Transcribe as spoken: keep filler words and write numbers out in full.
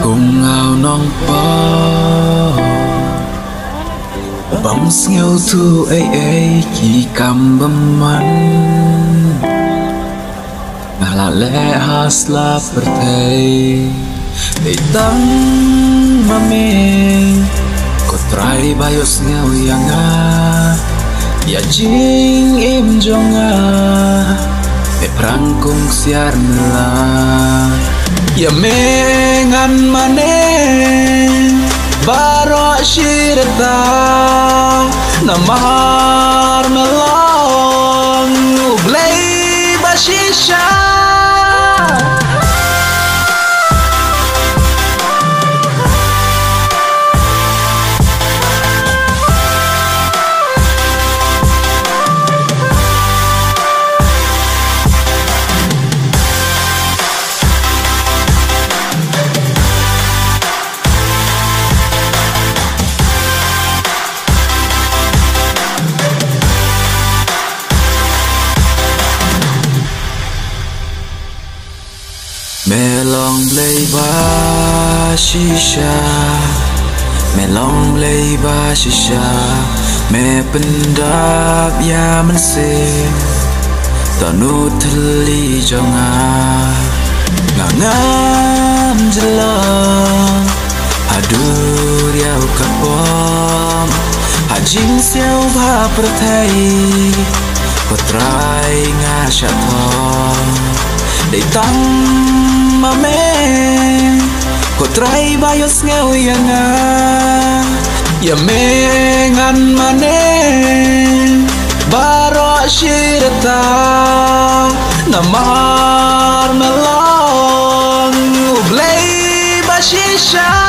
Kum nga u nongpop, bym sngewthuh ei ei ki kam bymman. Nga la leh ha sla pyrthei, dei tang ma me, ko Trai ba ïohsngew ïa nga, ïa jingim jong nga. Me phrang kum ksiar me la, ïa me ngan mane baroh shi rta. Namar me long U Blei ba shisha. Me long Blei ba shisha, me long Blei ba shisha, me pyndap ïa mynsiem. Don u thylli jong nga, nga ngam jylliew. Haduh ïa u kyrpong, ha jingsiewbha pyrthei, ko Trai nga shah thong. Dei tang ma me, ko Trai ba ïohsngew ïa nga, ïa me ngan mane baroh shi rta. Namar me long U Blei ba shisha.